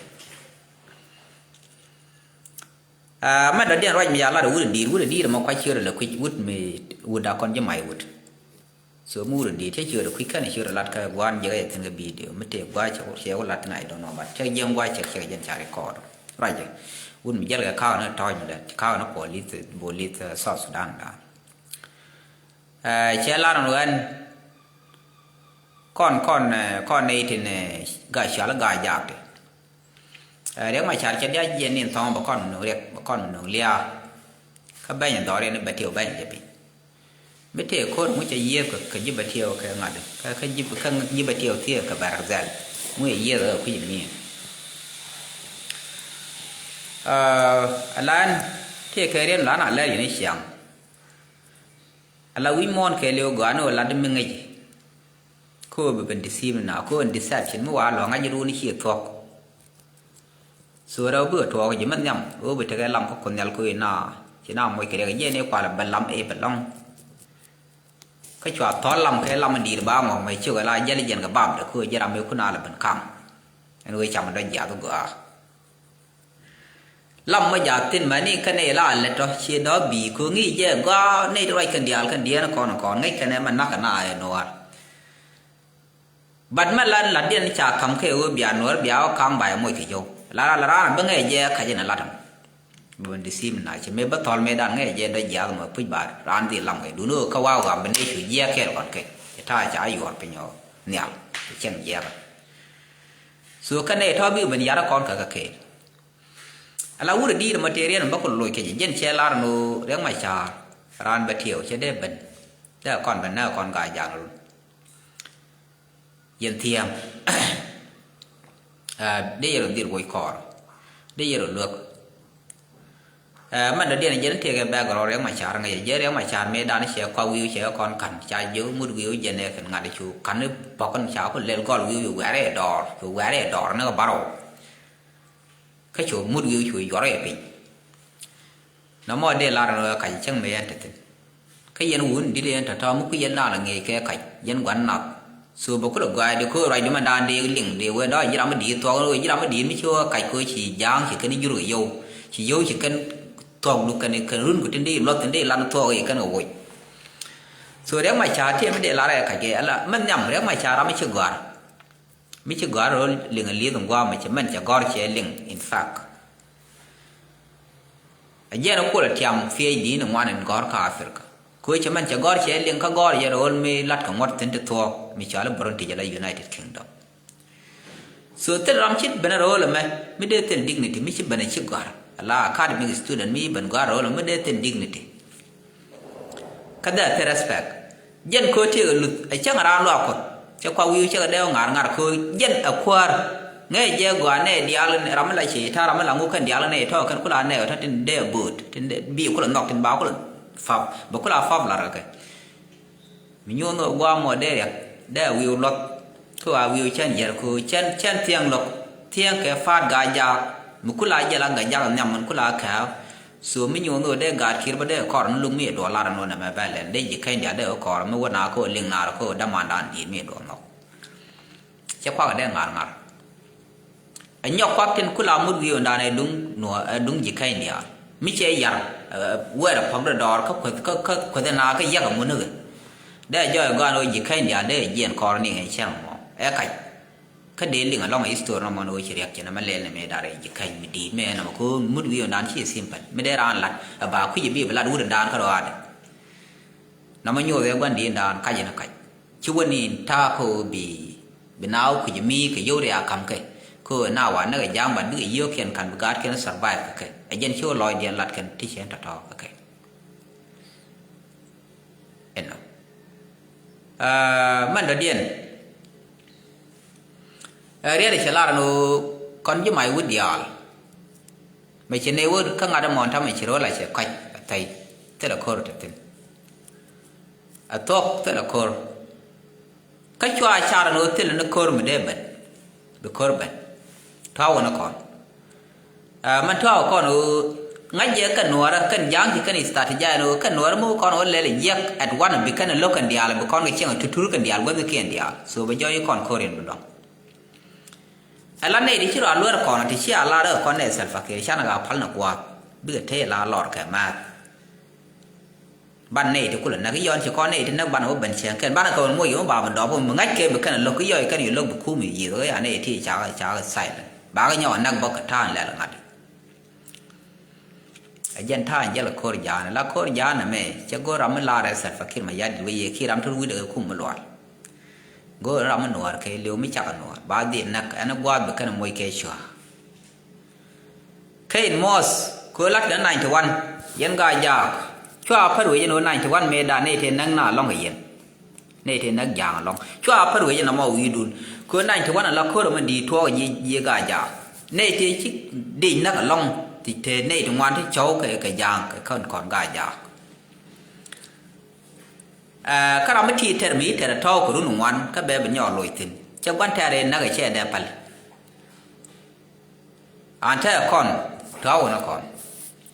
Aa, mɛ dɔ̱diɛn ruac mi ca lat ɛ wut ɛ di̱i̱t, wut ɛ di̱i̱t ɛmɔ kua ciöt ɛ lɛ kui̱c, wut mi wut a kɔn ji̱ may wut. So mi wut ɛ di̱i̱t cä ciöt ɛ kui̱c kɛn ɛ ciöt ɛ lat kä gua̱a̱n jiɛk ɛ thi̱n kɛ bidio mi tëë gua̱a̱c cɛ wä lat thin, I don't know, but cɛ jiɛn gua̱a̱c cɛ cɛ jɛn ca record. Ruac ɛ wut mi jɛl kɛ ka̱a̱k ni tɔ̱ɔ̱c mi dɛ ka̱a̱k ni police, police, uh, South Sudan dan. Aa, cɛ lar ɛn ɣän kɔn kɔn, eh, kɔn nɛy tin, eh, ga cual ga jaak ti. Eh, Riɛk Macar cɛ diac jiɛn ni thɔŋ bɛ kɔn nöŋ Riɛk, bɛ kɔn nöŋ lia̱a̱. Kä bɛny dhɔriɛn ni bɛ tiɛw bɛny jɛ piny. Mi tëë ko̱r ŋu cɛ yiëëth kɛ, kɛ ji̱ bɛ tiɛw kɛ ŋa̱t, kɛ, kɛ ji̱, kɛ ji̱ bɛ tiɛw thiëëk kɛ bɛ rɛk dhɛl. Ŋu cɛ yiëëth kɛ kui̱c mi̱i̱n. Eh, alan tëë kɛ riɛn lan a lɛr yɛn i̱ ciaŋ. Ala wi̱c muɔ̱ɔ̱n kɛɛliw gɔaa ni ɣöö lat mi ŋäci. Kä ɣöö bi ben deceive na, kä ɣöö deception mi wa lɔ ŋa̱c run ciɛ thuɔ̱k. So rɛw bikɛ tuɔɔk ji̱ mi nhiam ɣöö bi tekɛ lam kä Kuoth Nhial kä ɣöö na ci na moc kɛ riɛk jiɛn i̱ kual bɛ lam i̱ bɛ lɔ̱ŋ. Kä cua thɔl lam kɛ lam in di̱i̱t ba ŋɔk mɛ ciök ala jäl jiɛn kɛ bapdɛ kä ɣöö ji̱ ram i̱ kun ala ben kaŋ. Ɛn ɣöö cam dɔ̱ jiath gɔaa. Lam mɔ jaathin mani kɛn ila lɛ tɔ ci dɔ bi ko ŋi̱i̱c jɛ gɔaa nɛy ti ruac kɛn diaal kɛn diɛn kɔn kɔn ŋäc kɛn ɛ mɛ nak na ɛ nuɔɔr. But mɛ lat lat diɛn ca kam kɛ ɣöö bia nuɔɔr bia ɣä kaŋ ba ɛ moc kɛ jɔw la la la raan bä ŋɛc jɛ kac in ɛ lat ɛm. Bä bä disim na ci mëë bä thɔl mëë dan ŋɛc jɛ dɔ jiath mɔ puc ba raan dhil lam kɛ dun ɣöö kä wa ɣam bi nɛy cu jiɛk kɛɛl kɔn kɛ. Ci ta̱a̱ ca yuɔr piny ɔ nhial ci cɛn jiɛk. So kɛn nɛy tɔ bi ben yar kɔn kɛ kɛ kɛɛl. Ala wurɛ di̱i̱t mɔ tëë riɛn bä ku loc kɛ jɛ jɛn cɛ lar ni ɣöö Riɛk Macar raan bɛ tiɛw cɛ dee ben. Dee kɔn ben nɛ kɔn gaa jaŋ run. Yɛn thia̱a̱ŋ. Aa, dee yɛn rɔ dhil woc kɔɔr. Dee yɛn rɔ luäk. Aa, mɛn dɔ̱diɛn jɛn tëëkɛ bɛ̈k rɔ Riɛk Macar ŋäcɛ jɛ Riɛk Macar mëë dan cɛ kua wi̱i̱ cɛ kɔn ka̱n ca jiök mut wi̱i̱ jɛn ɛ kɛn ŋa̱t cu ka̱n i̱ pɔ̱k kɛn ca ku lɛl gɔl wi̱i̱ wi̱i̱ wɛ̈rɛ dɔɔr cu wɛ̈rɛ dɔɔr ni kɛ bärɔw. Kä cu mut wi̱i̱ cu yuɔr ɛ piny. Nɔmɔ dee lar ni ɣöö kac cäŋ mëë yɛn te thi̱n. Kä yɛn wun di̱t yɛn tɔ̱tɔ̱ mi kui̱ yɛn da̱a̱n la ŋi̱eec kɛ kac yɛn gua̱n nath. So bɛ kulɛ gɔaaɛ di köö ruacdu mɛn da̱a̱n dee liŋ dee wee dɔ̱ ji̱ ram mi di̱i̱t thuɔ̱k wee ji̱ ram mi di̱i̱t mi ci ɣöö kac köö ci ja̱a̱ŋ ci kɛn jur kɛ yio̱w. Ci yio̱w ci kɛn thuɔ̱kdu kɛn kɛn run ku tin dee luɔth tin dee lan thuɔ̱k i̱ kɛn kɛ woc. So Riɛk Macar tiɛm mi dee lar ɛ kac kɛ ala mɛn nhiam Riɛk Macar ram mi ci gɔ̱a̱r. Mi ci gɔ̱a̱r ro̱l liŋ a lieth in gua̱a̱m mi ci mɛn cɛ gɔ̱r cɛ liŋ in fact. A jiɛn a kuɔl a tiam PhD ni ŋuan in gɔ̱r kä Africa. Kö cɛ mɛn cɛ gɔ̱r cɛ liŋ kä gɔ̱r yɛ ro̱l mi lat kɛ ŋuɔ̱t thi̱n ti thuɔ̱ɔ̱k mi cɔal i̱ British ala United Kingdom. So thil ram cit ben a ro̱l ɛmɛ mi dee thil dignity mi ci ben a ci gɔ̱r ala academic student mi ben gɔ̱r a ro̱l ɛmɛ mi dee thil dignity. Kä dhɛ thil respect. Jɛn kö tiek a luth a cäŋ a raan luaak Kuɔth cɛ kua wi̱i̱ cɛ kɛ dee ŋa̱r ŋa̱r kö jɛn a kuäär. Ŋee jɛ gɔaa nɛɛ diaal ram mi la cɛ ta̱a̱ ram mi la ŋuk kɛn diaal nɛɛ tɔ̱ kɛn kula nɛɛ tɔ̱ tin dee a bo̱o̱t tin dee bi kula nhɔk tin ba kula fap bɛ kula fap lar kɛ. Mi nyuɔ̱n ɣöö gua̱a̱ mɔ dee riɛk dee a wi̱i̱ luɔth. Kä a wi̱i̱ cɛn jiɛr kö cɛn cɛn thiɛŋ lo̱k thiɛŋ kɛ pa̱a̱t gaa jaak mi kula jɛl a gaa jaak nhiam min kula kɛ̈ɛ̈. So mi nyuɔ̱n ɣöö dee gaat ki̱i̱r bä dee kɔr ni luk mi duɔl lar ɛn ɣöö nɛmɛ bɛ lɛl dee ji̱ kɛny diaal dee kɔr mi wä na kä liŋ naar kä dämandan di̱i̱t mi duɔl nhɔk. Cɛ kuak dee ŋa̱r ŋa̱r. Ɛ nyɔk kuak tin kula mut wi̱i̱ ɣöö ndan ɛ duŋ nuɔ ɛ duŋ ji̱ kɛny diaal mi cɛ yar. Ɛ, wɛɛr ɛ pɔk dee dɔɔr kä kueth kä kä kueth ɛ na kä yɛk ɛ ŋun ni ɣöö dee jɔɔc gɔaan ɣöö ji̱ kɛny diaal dee jiɛn kɔr ni ŋɛ cɛn mɔ ɛ kac. Kä dee liŋ alɔŋ history nɔmɔ ni ɣöö ci riɛk ci nɔmɔ lɛl ni mëë dar ji̱ kɛny mi di̱i̱t mëë nɔmɔ kɛ ɣöö mut wi̱i̱ ɣöö ndan ci simple mi dee raan lat ɛ ba kui̱c ɛ bi bi lat wut ɛ ndan kä rɔaadɛ. Nɔmɔ nyoth ɛ gua̱n di̱i̱t ndan kac ɛ ni kac. Ci wä ni ta̱a̱ kä ɣöö bi bi naaw kui̱c mi kɛ yio̱w ria ka̱m kɛ kä ɣöö na wa näk ɛ ja̱a̱ŋ bat bikɛ yio̱o̱kiɛn ka̱n bi gaatkiɛn survive kɛ kɛ. Ɛ jɛn ci wä lɔcdiɛn lat kɛn ti cɛ ɛn tɔ̱tɔ̱ kɛ kɛ. Ɛnɔ. Aa, mɛn dɔ̱diɛn. Ɛ riɛt ɛ cɛ lar ɛn ɣöö kɔn ji̱ mac wut diaal. Mɛ ci nɛy wä kä ŋa̱t ɛmɔ ta̱mɛ ci ro̱l a cɛ kɔc a thɛy. Thilɛ ko̱r te thi̱n. A thuɔ̱k thilɛ ko̱r. Kä cua car ɛn ɣöö thilɛ ni ko̱r mi dee ben. Bi ko̱r ben. Tɔ̱ wä ni kɔn. Ɛ mɛn tɔ̱ wä kɔn ɣöö ŋa̱c jɛ kɛn nuɔɔrä kɛn ja̱a̱ŋ ci kɛn strategy ɛn ɣöö kɛn nuɔɔrä mi wä kɔn ɣöö lɛl jiɛk at one bi kɛn lo̱k kɛn diaal bi kɔn kɛ cieŋ a tutur kɛn diaal guäthkiɛn diaal. So bɛ jɔɔc kɔn ko̱r in bi luaŋ. Ɛ la nɛy ti ci rɔ a luɛr kɔn ti ci a lar ɛ kɔn nɛ Salva Kiir canɛ ka pal ni kua̱a̱th. Bikɛ tëë la lɔr kɛ math. Ban nɛy ti kulɛ näk i̱ yɔn ci kɔn nɛy ti näk ban wä ben cieŋ kɛn ban kɛ wä moc yɛ wä ba bi dɔp wä mi ŋa̱c kɛ bi kɛn lo̱k i̱ yɔc kɛn yɛ lo̱k bi kum i̱ yiëth wä ya nɛy ti cakɛ cakɛ silent. Bakɛ nyɔk näk bä kɛ ta̱a̱n lɛl ŋa̱t. Ɛ jɛn ta̱a̱n jɛl kɛ ko̱r ja̱a̱n la ko̱r ja̱a̱n ɛmɛ cɛ go̱r ram mi lar ɛ Salva Kiir Mayardit wä yɛ ki ram ti wi̱dɛ kɛ kum mi lual. Go̱r ram mi nuɔɔr kɛ liw mi cakɛ nuɔɔr ba dhil näk ɛn gua̱a̱th bi kɛn moc kɛ cua. Kɛ in mɔɔth kɛ lat kɛ ninety one yɛn Gaa-jaak. Cua pär wec ɛn ɣöö ninety one mëë da̱a̱n nɛy tëë näk na lɔ̱ŋ kɛ yɛn. Nɛy tëë näk ja̱a̱ŋ lɔ̱ŋ cua pär wec ɛn amɔ wi̱i̱dun. Kɛ ɣöö ninety one ala ko̱r ɛmɛ di̱i̱t tuɔɔk ji̱ ji̱ Gaa-jaak. Nɛy tëë ci dic näk alɔ̱ŋ ti tëë nɛy ti ŋuan ti cɔw kɛ kɛ ja̱a̱ŋ kɛ kän kɔn Gaa-jaak. Ɛ, kä ram mi ti tɛr mi tɛr tɔ̱w kɛ run ŋuan kä bɛ bi nyɔɔk loc thi̱n cɛ gua̱n tɛr in näk ɛ cɛ dee päl. An tɛ kɔn tɔ̱ wun kɔn.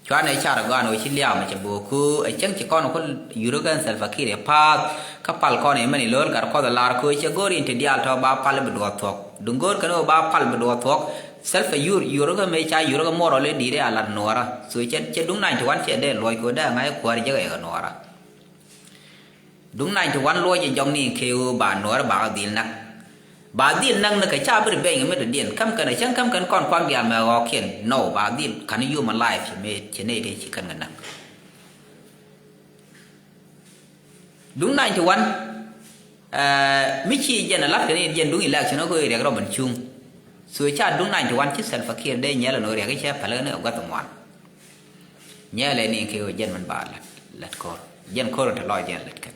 Cuanɛ car gɔan wä ci liam cɛ bo̱o̱ ku ɛ cäŋ ci kɔn ku yurä kɛn Salva Kiir ɛ pa̱a̱th. Kä pal kɔn ɛ mɛn i̱ lo̱l gat kuɔth ɛ lar ku cɛ go̱r in ti diaal tɔ̱ ba pal bi duɔth thuɔ̱k. Duŋ go̱r kɛn wä ba pal bi duɔth thuɔ̱k. Salva yur yurä kɛ mëë ca yurä kɛ muɔr ɔ lɛ di̱i̱t ɛ a lat nuɔɔrä. So cɛ cɛ duŋ nany ti wan cɛ dee luɔc ku dee ŋa̱c kuäär jek ɛ kɛ nuɔɔrä. Duŋ nany ti wan luɔc jɛ jɔŋni kɛ ɣöö ba nuɔɔr ba dhil näk. Ba dhil näk ni kɛ ca bi ri beny mi dɔ̱diɛn käm kɛn a cäŋ käm kɛn kɔn kuak diaal mɛ ɣɔɔkiɛn nɔ ba dhil ka̱n human life ci mëë ci nɛy tëë ci kɛn kɛ näk. Duŋ nany ti wan, ɛ, mi ci jɛn a lat kɛn in jɛn duŋ election ɣöö riɛk rɔ ben cuŋ. So ca duŋ nany ti wan ci Salva Kiir dee nyɛl ɛn ɣöö riɛk i̱ cɛ päl ɣän ɛ gua̱th ŋuan. Nyɛɛlɛ ni kɛ ɣöö jɛn mɛn ba lät lät ko̱r jɛn ko̱r in te lɔc jɛn lät kɛn.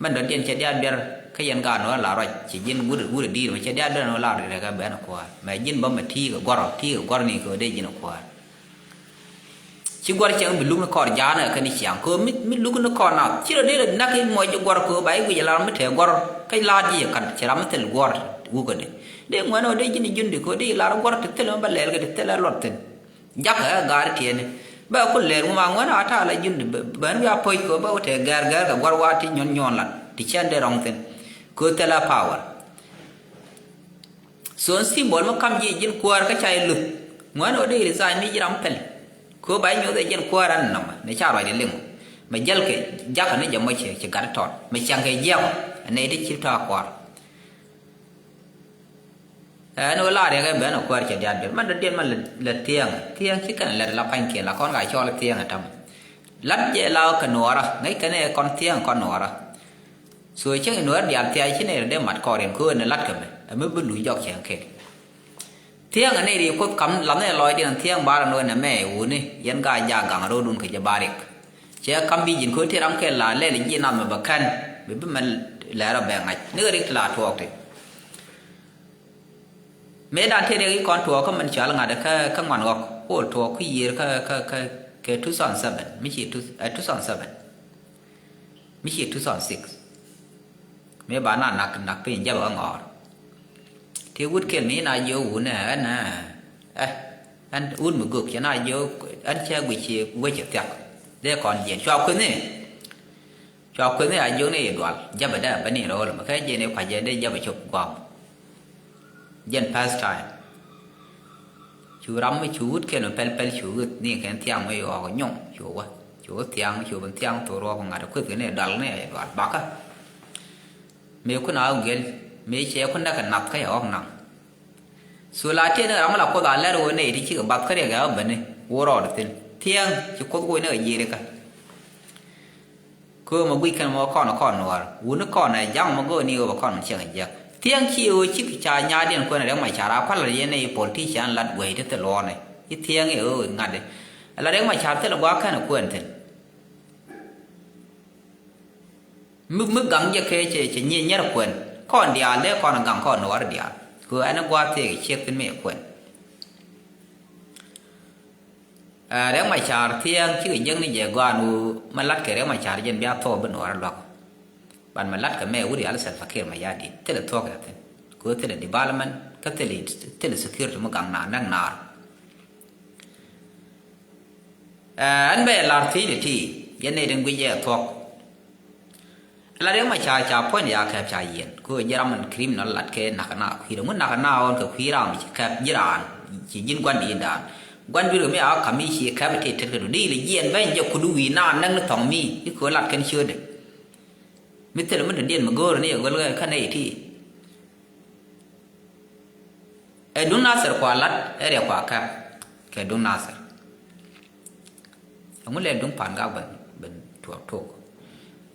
Mɛn dɔ̱diɛn cɛ diaal biɛr kä yɛn gaat nuɔ̱ɔ̱r la ruac ci ji̱n wut wut di̱i̱r mɛ cɛ diaal biɛr nuɔ̱ɔ̱r la ruac rɛk ɛ ben ɛ kuäär mɛ ji̱n bä mɛ ti̱i̱ kɛ guɔ̱r ti̱i̱ kɛ guɔ̱r ni kɛ ɣöö dee ji̱n ɛ kuäär. Ci guɔ̱r cɛŋ bi luk ni kɔr ja̱a̱n ɛ kɛn i̱ ciaŋ kɛ ɣöö mi mi luk ni kɔr na ci rɔ dee rɛ nak i̱ muɔc ji̱ guɔ̱r kɛ ɣöö ba i̱ guic ɛ la ram mi tɛɛ guɔ̱r kä la̱a̱t ji̱ ɛ ka̱n ci ram mi thil guɔ̱r wukɛ dee dee ŋuɛn ɣöö dee ji̱n i̱ jun di kɛ ɣöö dee i̱ lar guɔ̱r ti thil ɛ bä lɛɛl kɛ ti thil ɛ luɔt thi̱n. Jakä ɛ gaari tiɛni bɛ ku lɛr ŋu ma ŋuɛn a ta̱a̱ la jun bɛ bɛ ni wiaa poc kɛ bɛ wä tɛ gɛr gɛr kɛ guar wa ti nyuɔn nyuɔn lat ti cɛn dee rɔŋ thin. Kɛ thilɛ power. So ni symbol mi kam ji̱ ji̱n kuäär kä ca i̱ luth ŋuɛn ɔ dee resign mi ji̱ ram pɛl. Kɛ ba i̱ nyuɔth ɛ ji̱n kuäär an nɔmɛ ni ca ruac di liŋ. Mɛ jäl kɛ jakä ni jɛ mɔ ci gat tɔt mɛ cɛŋ kɛ jiɛk ɔ nɛ ti ci tɔ̱ a kuar. Ɛn ɣöö la riɛk ɛ ben ɛ kuäär cɛ diaal biɛt man dɔ̱diɛn man lɛ thiɛŋ thiɛŋ ci kɛn lɛt la pa̱nykiɛn la kɔn ka cɔɔl thiɛŋ ɛ ta̱mɛ. Lat jɛ la kɛ nuɔɔrä ŋäc kɛn ɛ kɔn thiɛŋ kɔn nuɔɔrä. So cieŋ i̱ nuɔɔr diaal thiac ci nɛy rɛ dee mat kɔɔr in köön ɛ lat kɛ mɛ ɛ mi bi luc jɔk cieŋ kɛn. Thiɛŋ ɛ nɛy ri kuoth kam lath nɛ lɔcdiɛn thiɛŋ bar ɛn ɣöö nɛ mɛ ɛ wuni yɛn ka jaak gaŋ ro̱o̱dun kɛ jɛ bar riɛk. Cɛ kam bi ji̱n köön ti ram kɛ la lɛl ji̱ nath mɛ bɛ kɛn bi bi mɛ lɛr ɛ bɛ ŋa̱c ni ɣä riɛk ti la tuɔɔk ti. Mëë dan tëë riɛk i̱ kɔn tuɔɔk kä mɛn cɔal ŋa̱t kä kä ŋuan ɣɔk kol tuɔɔk kä yiëër kä kä kä kɛ two thousand seven mi ci two ɛ two thousand seven mi ci two thousand six. Mëë ba na nak nak piny jabɛ kä ŋɔɔr. Ti wut kel mi na jiö wun ɛ ɛn ɛ ɛn wut mi gök cɛ na jiö ɛn cɛ guic ci wec cɛ thiak. Dee kɔn jiɛn cua kueth ni. Cua kueth ni a jiök ni i̱ dual jabɛ dee bä ni ro̱o̱l mɛ kɛ jiɛn i̱ kuac jɛ dee jabɛ cop guam. Jɛn pastime. Cu ram mi cu wut kɛn pɛl pɛl cu wut ni kɛn thiaŋ mi ɣɔk nyɔŋ cu wä cu wä thiaŋ cu bin thiaŋ thok ruɔk ŋa̱t kueth kɛn i̱ dual ni i̱ dual bakä. Mëë kun a wä gel mëë cɛ kun näk kɛ nath kä yɛ ɣɔk naŋ. Cu la tiɛn ni ram mi la kuoth a lɛr wä nɛy ti cikɛ bath kä riɛk ɛ wä beni wä rɔɔd thi̱n thiaŋ ci kuoth wä ni kɛ ji̱ rikä. Köö mɛ guic kɛn mɛ kɔn kɔn nuɔɔr wuni kɔn ɛ ja̱ŋ mɛ go̱o̱r ni ɣöö bɛ kɔn mɛ cieŋ ɛ jiäk thiäŋ ci ɣöö cik ca nyaatdiɛn kuɛn riɛk mɛ car a kua̱l yɛn i̱ politician lat guey ti thil luɔɔnɛ i̱ thiäŋ i̱ ɣöö ŋa̱tdɛ. Ala riɛk mɛ car thil gua̱a̱k kɛn ɛ kuɛn thi̱n. Mi mi gaŋ jɛ kɛ cɛ cɛ nyiɛ nyɛr kuɛn kɔn diaal dee kɔn gaŋ kɔn nuɔɔr diaal kɛ ɣöö ɛn gua̱a̱k thiek ciek thi̱n mi ɛ kuɛn. Ɛ, Riɛk Macar thiɛɛŋ cikɛ jiäkni jɛ gɔaa ɛn ɣöö mɛ la̱tkɛ Riɛk Macar jɛn bia thuɔɔk bi nuɔɔrä luäk. Ban mɛ la̱tkɛ mɛ wut yal Salva Kiir Mayardit thilɛ thuɔ̱k ɛ thi̱n. Kɛ ɣöö thilɛ development kä thilɛ thilɛ security mi gaŋ naar näk naar. Ɛ, ɛn bɛ lar thiecdɛ ti yɛn nɛy tin guic ɛ thuɔ̱k. Ala Riɛk Macar ca puɔ̱ny ya kɛp ca yiɛn kɛ ɣöö ji̱ ram in criminal lat kɛ nak na kui̱dɛ ŋun nak na ɣɔn kɛ kui̱ ram ci kɛp ji̱ raan ci ji̱n gua̱n di̱i̱n daan. Gua̱n dui̱r kɛ mi a kam mi ci kɛp ɛ ti tet kɛ du di ilɛ jiɛn bɛny jɛ kut wi̱i̱ naan näk ni thɔŋ mi i̱ köö lat kɛn ciötdɛ. Mi thilɛ mi dɔ̱diɛn mi go̱o̱r ni ɛ gɔl kä nɛy ti. Ɛ duŋ Nathir kua lat ɛ riɛ kua kɛp kɛ duŋ Nathir. Ɛŋu lɛ duŋ pan gak ben ben tuɔɔk tuɔɔk.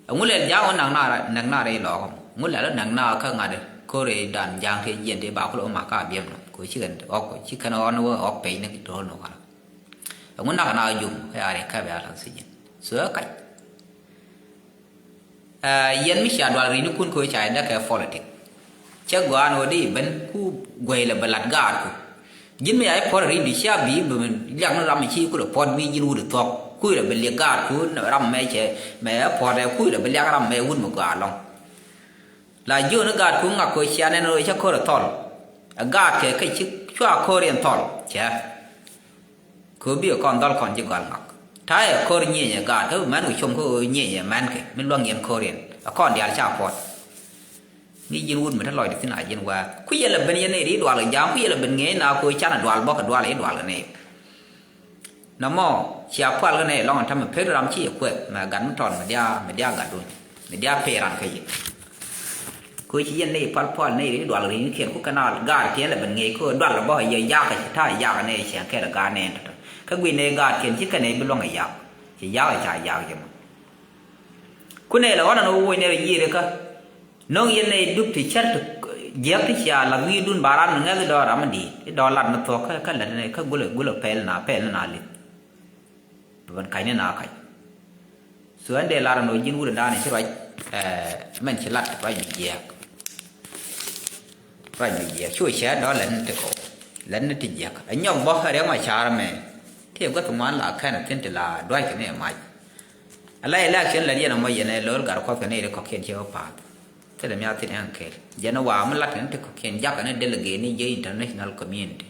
Ɛŋu lɛ ja̱a̱ŋ wä naŋ na naŋ na rɛy lɔɔk ɛmɔ. Ɛŋu lɛ lɔ naŋ na kä ŋa̱t ko̱r rɛy dan ja̱a̱ŋ tëë jiɛn tëë ba kulɛ wä mak ka biɛm nɔ kɛ ci kɛn ɣɔk ci kɛn ɣɔn wä ɣɔk pɛy ni do̱r nɔ kala. Ɛŋu nak na jum kä ya rɛy kɛp ya laŋ thi̱n ji̱n so ɛ kac. Ɛ yɛn mi cia dual ri̱nikun kɛ ɣöö ca yɛ däk kɛ politik. Cä gɔaa ni ɣöö di ben ku guɛy lɛ bɛ lat gaatku. Ji̱n mi ca yɛ puɔ̱t ri̱ndu cia bi̱i̱ bi liak ni ram mi ci kulɛ puɔ̱t mi ji̱n wut ɛ thuɔ̱k kui̱ lɛ bɛ liak gaatku ram mɛ cɛ mɛ ɛ puɔ̱t ɛ kui̱ lɛ bɛ liak ram mɛ wut mi gɔaa lɔ̱ŋ. La jiöni gaatku ŋak kɛ ɣöö cia nɛn ɣöö cä ko̱r ɛ thɔl. Ɛ gaatkɛ kä ci cua ko̱r yɛn thɔl cɛ. Kɛ ɣöö bikɛ kɔn dhɔl kɔn ji̱ gɔal ŋak ta̱yɛ ko̱r nyieenyɛ gaat kä mɛn kɛ com kä ɣöö nyieenyɛ mɛnkɛ mi luäŋ yɛn ko̱r yɛn ɛ kɔn diaal ca puɔ̱t. Mi ji̱n wut mi te lɔcdɛ thi̱n a ji̱n wɛɛr kui̱ yɛ lɛ ben yɛn nɛy ri dual kɛ ja̱a̱ŋ kui̱ yɛ lɛ ben ŋi̱eec na ko̱ canɛ dual bä kɛ dual i̱ dual kɛ nɛy. Nɔmɔ cia pual kɛ nɛy lɔŋ ta̱mɛ pek ram ci yɛ kuɛth mɛ gat mi tɔn mi dia mi dia gatdun mi dia pek ran kä yɛ. Kɛ ɣöö ci yɛn nɛy pal pual nɛy ri dual ri̱nykiɛn ku kɛn a gaarkiɛn lɛ ben ŋi̱eec kä dual bä yɛ yak kɛ ci ta̱a̱ yak nɛy ciɛŋ kɛl gaat nɛy tɔ̱tɔ̱ kä guic nɛy gaarkiɛn ci kɛn nɛy bi luäŋ ɛ yak ci yak ɛ ca yak yɛ mɔ. Ku nɛy lɛ ɣɔn ɛn ɣöö woc nɛy rɔ yiëërikä no̱ŋ yɛn nɛy dup ti cär ti jiäk ti cia lath wi̱i̱dun ba ran mi ŋɛth i̱ dɔɔr ram mi di̱i̱t i̱ dɔɔr lat mi thuɔ̱k kä lät nɛy kä gulɛ gulɛ pɛl na pɛl na lith. Bɛ ben ka̱cni na ka̱c. So ɛn dee lar ɛn ɣöö ji̱n wut ɛn da̱a̱n ci ruac mɛn ci lat ruac mi jiääk. Ruac mi jiääk cu cɛ dɔ̱ lɛn ti kɔw lɛn ti jiääk ɛ nyɔk bä riɛk ma ca̱r ɛmɛ. Ti ɛ guäth ŋuan la kɛn ɛ thi̱n ti la dua̱ckɛ ni ɛ mac. Ala election lɛt yɛn ɛmɔ yɛn ɛ lo̱l gat kuɔth kɛ ni ri kɔ̱kiɛn ci ɣä pa̱a̱th. Thilɛ mi a thi̱n ɛn kɛl jɛn ɛ wa̱a̱ mi lat kɛn ti kɔ̱kiɛn jakä ni delegate ni jiɛ international community.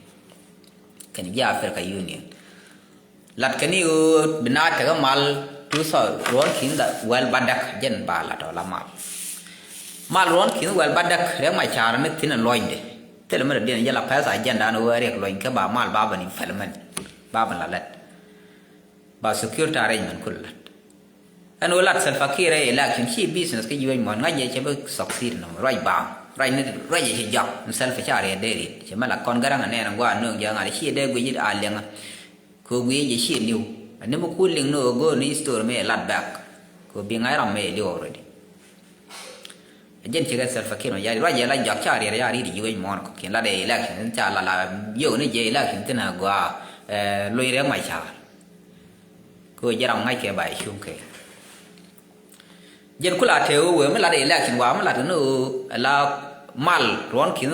Kɛn jiɛ Africa Union. Lat kɛ ni ɣöö bi na tekɛ mal tu thɔ ruɔ̱n ki̱n dha wɛl ba däk jɛn ba lat ɔ la mal. Mal ruɔ̱n ki̱n wɛl ba däk riɛk ma ca̱r ni thi̱n ɛ luɔ̱nydɛ. Thilɛ mi dɔ̱diɛn jɛ la pɛth a jɛn dan ɣöö riɛk luɔ̱ny kä ba mal ba bɛ ni pɛl mɛn ba bɛ la lɛt. Ba security arrangement kul lat. Ɛn ɣöö lat Salva Kiir ɛ election ci business kä jiwec muɔ̱n ŋa̱c jɛ cɛ bi succeed nɔmɔ ruac baaŋ ruac ni ruac jɛ ci jɔak ni Salva ca riɛt dee rit cɛ mɛ la kɔn gäräŋ anɛɛn gua̱a̱ nööŋ jɛ ŋa̱t ci dee guic a liɛŋä. Kɛ ɣöö guic jɛ ci li̱w ani mi ku liŋ ni ɣöö go̱o̱r ni history mi ɛ lat back. Kɛ ɣöö bi ŋa̱c ram mi ɛ li̱w already. Jɛn cikɛ Salva Kiir Mayardit ruac jɛ la jɔak ca riɛt ya ri̱t ji̱ wec muɔ̱ɔ̱n kɔ̱kiɛn la dee election ca la la yio̱k ni jɛ election thin a gɔaa. Luny Riɛk Macar kɛ ɣöö jɛ ram ŋa̱ckɛ ba cuŋ kɛ. Jɛn ku la tëë ɣöö wee mi la dee election wa mi la te ni ɣöö la mal ruɔ̱n ki̱n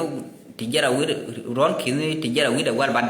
ti jɛr a wi̱r ruɔ̱n ki̱n ti jɛr a wi̱r a wɛl ba